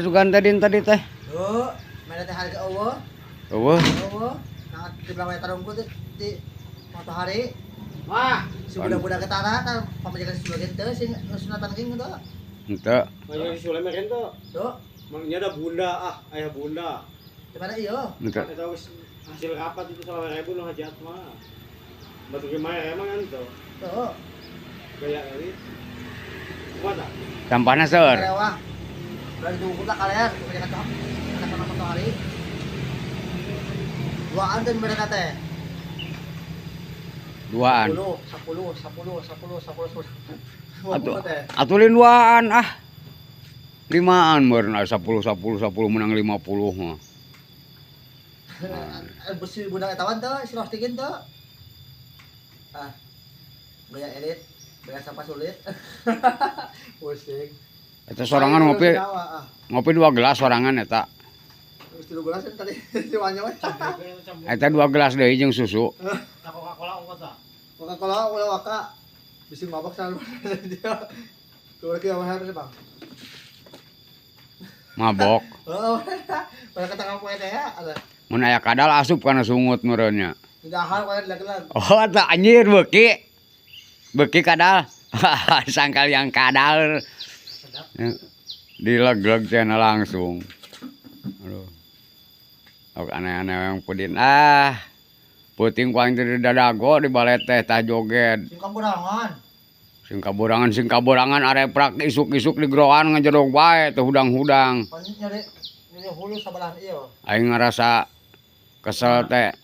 Sugan tadi tadi teh. Tuh, mana teh harga eueuh? Eueuh. Eueuh. Nah, di belakang eta rungkut di matahari. Wah, Si budak-budak ketara kan pamajikan si Sule teh sing sunatan king gitu. Henteu. Banyak si Sule meren tuh. Tuh, Mangnya ada bunda ah, ayah bunda. Di mana iya? Henteu. Eta wis hasil rapat itu 25.000 nu hajat mah. Batu gimana emang kan tuh. Tuh, Gaya elit. Kuat ah? Sampahna seur. Wah. Berarti diukur lah kalian, pamajikan tuh. Anak-anak matahari. Duaan teh mereka teh. Duaan. 10, 10, 10, 10, 10, 10. Atuh atuh lain duaan ah. Limaan meureun 10 10 10 menang 50 mah. Besi budak eta teh si rostikin teh. Ah. Gaya elit, gaya sampah sulit. Pusing. Eta sorangan ngopi Ah, ngopi dua gelas sorangan eta. Terus 3 gelas kan tadi si Wanya mah. Eta dua gelas deui jeung susu. Nah, Coca-Cola ongkos ah. Coca-Cola ulah waka. Bisi mabok sama dia. Keluar ke apa sih, Bang? Mabok. Oh, pada kata kamu teh ya, ada. Mun aya kadal asup kana sungut meureun nya. Dahar kalian lagi. Oh, eta anjir beuki. Beuki kadal. Sangkal yang kadal. Sedap. Dileg-leg cenah langsung. Aduh. Ok aneh-aneh yang pudin ah. Peuting ku aing teh di dadago di balet teh tah joget. Sing kaburangan. Sing kaborangan areprak isuk-isuk di geroan ngajedog bae teh hudang-hudang. Pan nyari nyari hulu sabalahan ieu. Aing ngarasa kesel teh.